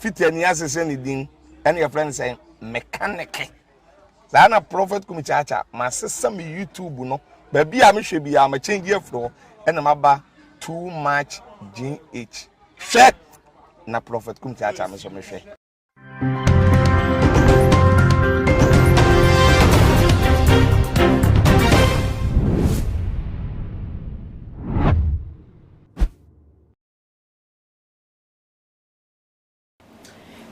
Fitani asesɛ ne din ɛna yɛfrɛ no sɛ mechanic. Saa na Prophet Kumi Kyaakya masesa me YouTube no baabi a mehwɛ biara ma change afiri hɔ ɛna maba Too Much GH. Hwɛ na Prophet Kumi Kyaakya me nso mehwɛ.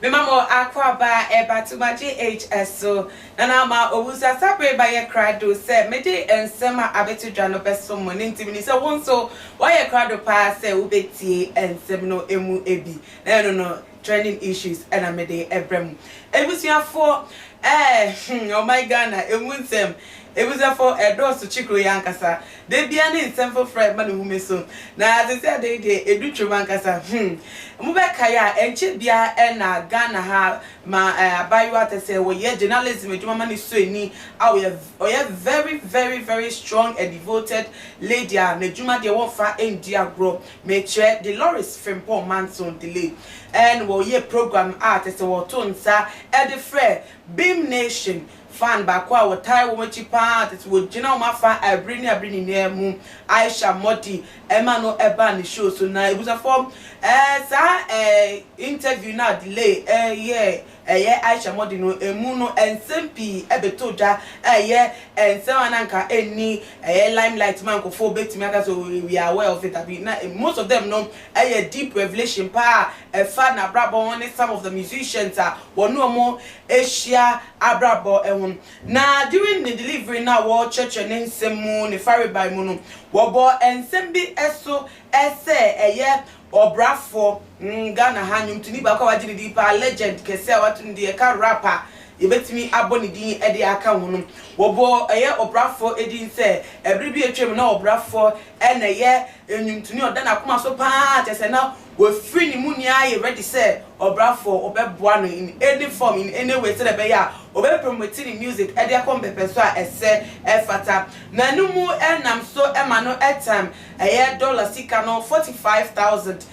Mema mo akwaaba ɛba Tuma GHS so na na ama Owusu Asabere bayɛ krado sɛ mede nsɛm a abɛto dwa no bɛsom mo. Ne nti menim sɛ wo nso woayɛ krado paa sɛ wobɛtie nsɛm no mu bi. Na ɛno no trending issues na mede brɛ mo. Abusuafoɔ eh hmm ɔman Ghana ɛmu nsɛm abusuafoɔ ɛdɔɔso kyikuro yi ankasa. Da biara ne nsɛm foforɔ a ɛma ne hu me so. Na seesei ade yi deɛ ɛdu twam ankasa hmm. Mobɛkae a ɛnkyɛ biara na Ghana ha ma abaayewa tɛ sɛ wɔyɛ journalism adwuma ma ne sɔ ani a ɔyɛ ɔyɛ very very very strong and devoted lady a n'adwuma deɛ wɔmfa ndi agorɔ. Mekyerɛ Deloris Frimpong Manson Delay ɛna wɔyɛ program a kyerɛ sɛ wɔto nsa de frɛ Bhim Nation fan baako a wɔtae wɔn akyi paa kyerɛ sɛ wɔgyina wɔn afa abere ne abere nyinaa mu Aisha Modi ɛma no ɛbaa ne show so. Na abusuafoɔ ɛɛ saa ɛɛ interview no a Delay ɛyɛɛ Ɛyɛ Aisha Modi no emu no nsɛm pii bɛtɔ dwa a ɛyɛ nsɛm a na anka ɛnni ɛyɛ limelight ma nkurɔfoɔ bɛtumi aka sɛ we are aware of it abi na most of them no ɛyɛ deep revelation paa a ɛfa n'abrabɔ ho ne some of the musicians a wɔne wɔn ahyia abrabɔ ho. Na during ne delivery no a wɔrekyerɛkyerɛ ne nsɛm mu ne farebae mu no wɔbɔɔ nsɛm bi so sɛ ɛyɛ Ɔbrafoɔ, mm, Ghana ha nnwomtoni baako a wagye ne din paa, legend kɛseɛ a wato ne din, yɛka rap a, yɛbɛtumi abɔ ne din de aka ho no. Wɔbɔɔ ɛyɛ Ɔbrafoɔ din sɛ, ɛberɛ bi a atwam na Ɔbrafoɔ na ɛyɛ nnwomtoni a ɔda n'akoma so paa, kyerɛ sɛ na wafiri ne mu nyinaa ayɛ ready sɛ Ɔbrafoɔ ɔbɛboa no in any form, in any way sɛdeɛ ɛbɛyɛ a ɔbɛ promote ne music de akɔ mpɛpɛso a ɛsɛ ɛfata. Na ɛno mu nam so ma no tam Ɛyɛ dɔla sika no 45,000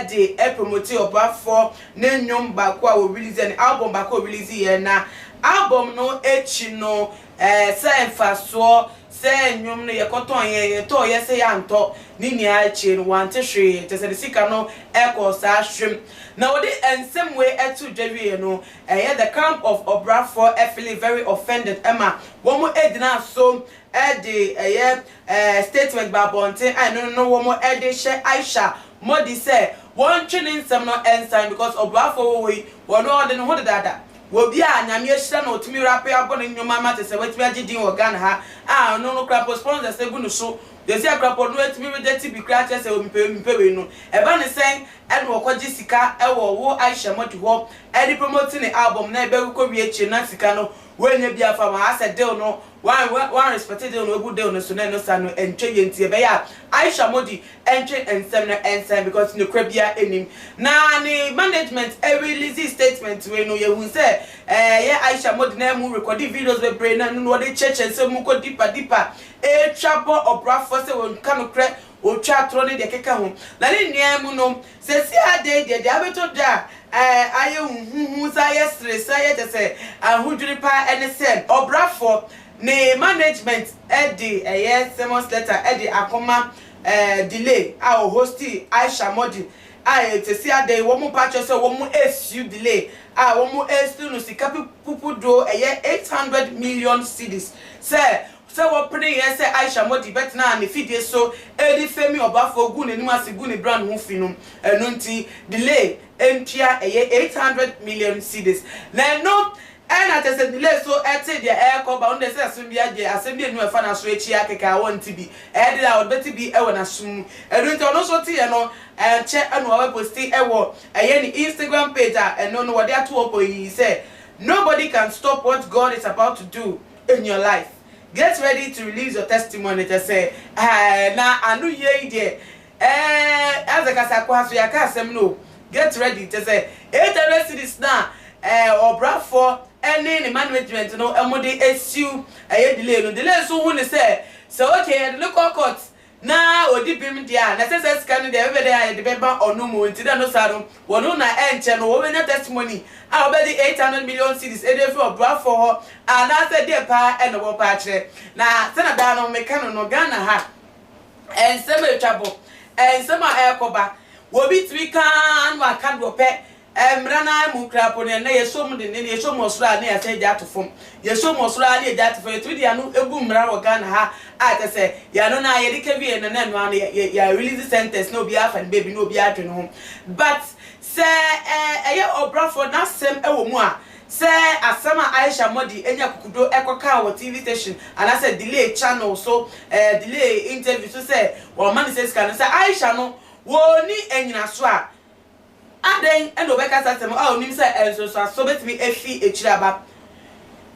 de promote ɔbrafoɔ ne nnwom baako a wɔ release ne album baako a wɔ release yɛ. Na album no akyi no sɛ mfasoɔ sɛ nnwom no yɛkɔtɔn yɛ yɛtɔɔ yɛ sɛ yɛantɔ ne nyinaa akyire no wante hwee, kyerɛ sɛ ne sika no kɔɔ saa hwem. Na wɔde nsɛm wei too dwa wieɛ no ɛyɛ the camp of ɔbrafoɔ feeling very offended ɛma wɔn gyinaa so de ɛyɛ statement ba abɔnten a ɛno no wɔn de hyɛ Aisha Modi sɛ wɔntwe ne nsɛm no nsan because ɔboafoɔ wɔ hɔ yi wɔno ɔde ne ho dedaada wɔ bi a Nyame ahyira no ɔtumi rape abɔ ne nnwom ama kyesɛ watumi agye din wɔ Ghana ha a ɔno no koraa mpo sponsors agu no so sɛsi a koraa mpo ɔno atumi reject bi koraa kyerɛ sɛ mepɛ mepɛ wei no ɛba ne sɛn ɛna ɔkɔgye sika ɛwɔ wo Aisha Modi hɔ ɛde promote ne album na ɛbɛkɔ wie akyire na sika no Woannya bi amfa ma asɛ deal no wan wan respect deal no wabu deal no so na ɛno sa no ɛntwa yie nti ɛbɛyɛ a Aisha Modi ɛntwe nsɛm no ɛnsan because nokorɛ biara nnim na ne management ɛrelease statement wei no yɛhunu sɛ ɛyɛ Aisha Modi na ɛmu recorde videos bebree na ɛno no wɔde kyerɛkyerɛ nsɛm mu kɔ deeper deeper ɛretwa bɔ ɔbrafoɔ sɛ wɔnka nokorɛ Otwa atoro ne deɛ ɛkeka ho. Na ne nyinaa mu no, seesei ara da yi deɛ, deɛ abɛtɔ dwa a ayɛ huhuuhu, san ayɛ sere, san ayɛ kyerɛ sɛ ahodwiri pa ara ne sɛ, ɔbrafoɔ ne management de ɛyɛ summons letter de akɔma Delay a ɔhostii Aisha Modi a seesei ara da yi wɔn mpa akyerɛ sɛ wɔn resue Delay a wɔn resue no sika pupuduo ɛyɛ 800 million cedis sɛ Sɛ wɔpeneeɛ sɛ Aisha Modi bɛtenaa ne fidie so redi Femi Ɔbafoɔ guu n'anim ase guu ne brand ho fi no, ɛno nti Delay ntua ɛyɛ 800 million cedis. Na ɛno na kyerɛ sɛ Delay so te deɛ ɛrekɔ ba, ɔno deɛ sɛ asɛm bi agye, asɛm bi nni hɔ a ɛfa n'aso akyi ara kɛkɛ a ɔnte bi, ɛyɛ den a ɔbɛte bi wɔ n'aso mu. Ɛno nti ɔno nso teeɛ no, ankyɛ na wabɛposti wɔ ɛyɛ ne Instagram page a ɛno no wɔde ato hɔ pɔyii sɛ, Nobody can stop what God is about to do. in your life get ready to release your testimony kyɛ sɛ ɛɛ na ano yie yi deɛ ɛɛ ɛsɛ kasa kɔ ha so yɛaka asɛm no get ready kyɛ sɛ 800 cedis na ɛɛ ɔbrafoɔ ɛne ne management no ɛmo de esiw ɛyɛ delay no. Delay nso hu ne sɛ sɛ okay yɛde no kɔ court. Na odi bem deɛ a, na ɛsɛ sɛ sika no deɛ ɛbɛbɛ dɛn a yɛde bɛma ɔno mu, nti dɛ no saa no, wɔno na ɛnkyɛ no wɔbɛnya testimony a wɔbɛgye 800 million cedis de afiri ɔbrafoɔ hɔ anaasɛ deɛ paa ɛna wɔpɛ akyerɛ. Na sɛna daa no meka no no, Ghana ha, nsɛm a ɛtwa bɔ, nsɛm a ɛrekɔ ba, wɔbi tumi ka ara na waka deɛ ɔpɛ, Mmara no ara mu koraa mpo no, ɛnnɛ yɛsɔ mu dennen, yɛsɔ mu wɔ soro a na yɛasan agya ato fam, yɛsɔ mu wɔ soro ara na yɛagya ato fam. Yɛtumi de yɛn ano gu mmara wɔ Ghana ha a kyerɛ sɛ yɛn ano no ara yɛde ka wie no na ɛno ara no yɛ yɛ release sentence na obiara afa ne baabi na obiara adwene ho. But sɛ ɛyɛ ɔbrafoɔ n'asɛm wɔ mu a, sɛ asɛm a Aisha Modi anya akokodo kɔkaa wɔ TV station anaasɛ Delay channel so, Delay interview so sɛ wɔmma no sɛ sika no, sɛ Aisha no wɔnni anyinaso a, Adɛn na ɔbɛka saa asɛm a onim sɛ nsunsuanso betumi afi akyiri aba,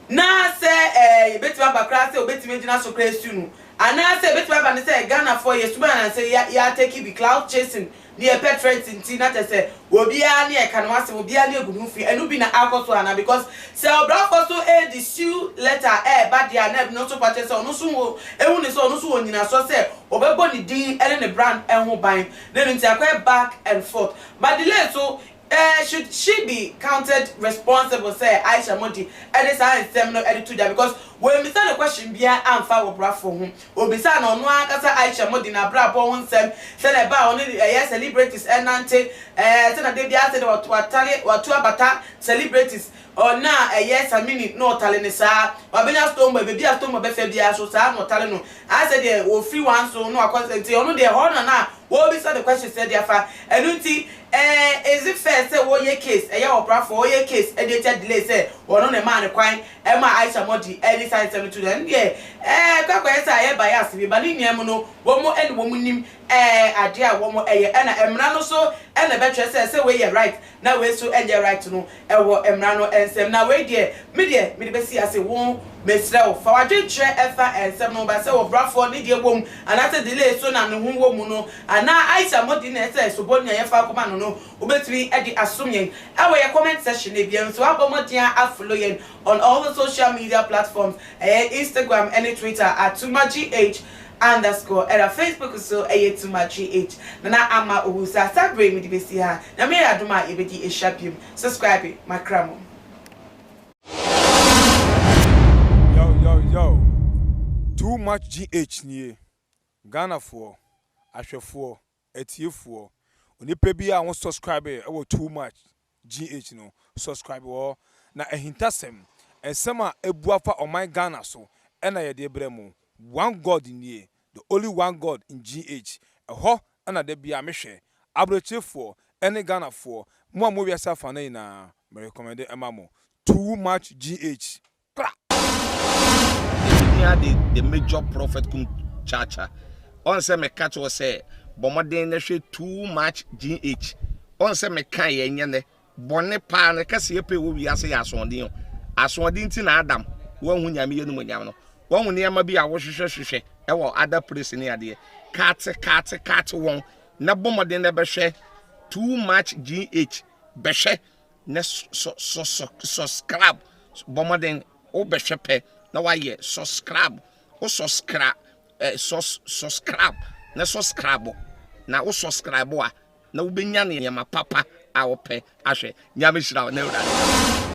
na sɛ ebetumi aba koraa sɛ obetumi agyina so koraa asiw no? Anaasɛ ebetumi aba no sɛ Ghanafoɔ yɛ suban anaasɛ yɛ yɛatake bi clout chasing ne yɛpɛ trends nti na kyerɛ sɛ obiara ne ɛka ne ho asɛm, obiara ne agu ne ho fi, ɛno bi na akɔ so anaa? Because sɛ ɔbrafoɔ so redi sue letter ɛreba deɛ a na ɛno nso fa kyerɛ sɛ ɔno nso wɔ ehu ne sɛ ɔno nso wɔ nyinasoɔ sɛ ɔbɛbɔ ne din ne ne brand ho ban. Na ɛno nti akɔyɛ back and forth but delay so eh should she be counted responsible sɛ Aisha Modi ɛde saa nsɛm no ɛde to dwa because wɔammisa no question biara amfa wɔ brafo ho obisaa no ɔno ankasa Aisha Modi n'abrabɔ ho nsɛm sɛnea ɛba a ɔne ɛyɛ celebrities ɛnante eh sɛnea da biara sɛdeɛ watale watu abata celebrities Ɔno a ɛyɛ Samini na ɔtale no saa. Wabɛnya Stonebwoy, baabi a Stonebwoy bɛfa biara so saa na ɔtale no. Ayɛ sɛ deɛ ɔfiri one so na wakɔ nti ɔno deɛ ɛhɔ na na wɔrebisa no questions de afa. Ɛno nti eh, is it fair sɛ wɔyɛ case, ɛyɛ ɔbrafoɔ, wɔyɛ case de atia Delay sɛ ɔno na ɛmaa no kwan maa Aisha Modi de saa nsɛm no too dwa? Ɛno deɛ eh, ɛkɔ akɔyɛ sɛ ayɛ bias bi, but ne nyinaa mu no wɔn ne wɔn nim eh, adeɛ a wɔyɛ ɛna mmara no so na ɛbɛkyerɛ sɛ sɛ wei yɛ right na wei nso nyɛ right no ɛwɔ mmara no nsam. Na wei deɛ, me deɛ, mede bɛsi ase, wo, mesrɛ wo, fa w'adwenkyerɛ fa nsɛm no ho ba, sɛ ɔbrafoɔ ne deɛ wɔ mu, anaasɛ delay so na ne ho wɔ mu no, anaa Aisha Modi na ɛsɛ sobo nea yɛfa akɔma no no, wobɛtumi de asom yɛn ɛwɔ yɛn comment section no. Ebia nso woabɔ mmɔden a afollow yɛn on all the social media platforms, ɛyɛ Instagram ne Twitter at TumaGH underscore, ɛna Facebook nso ɛyɛ TumaGH. Nana Ama Owusu, saa berɛ yi mede bɛsi ha. Nyame yɛ adom a yɛbɛdi ahyia biom. Subscribe makra mo. Yo yo yo Too much GH nie Ghanafoɔ, ahwɛfoɔ, atiefoɔ, onipa biara a wo subscribe wɔ too much GH no, subscribe wɔ hɔ na ahintasɛm, nsɛm a abu afa ɔman Ghana so na yɛde brɛ mo. One God nie, the only one God in GH, ɛhɔ na da biara mehwɛ. Abrokyerefoɔ ne Ghanafoɔ, mo a mowɔ wiase afanan nyinaa, me recommend ma mo. Too much GH. Kra! Ɛhia de the major prophet kum chacha ɔn sɛ meka kyerɛ wo sɛ bɔ mmɔden na hwɛ too much GH ɔn sɛ meka yɛ nyɛ nɛ bɔne paa no kɛseɛ pɛ wɔ wiase yɛ asoɔden o asoɔden nti na Adam wanhu Nyame yɛ numonyam no wahu nneɛma bi a wohwehwɛ hwehwɛ ɛwɔ other place ne adeɛ kate kate kate wɔn na bɔ mmɔden na bɛhwɛ too much GH bɛhwɛ na sɔ sɔ sɔ subscribe bɔ mmɔden wobɛhwɛ pɛ na wayɛ subscribe wo subscribe eh, sus subscribe na subscribe na wo subscribe a na wobɛnya nneɛma papa a wopɛ ahwɛ. Nyame hyira wo na Awurade.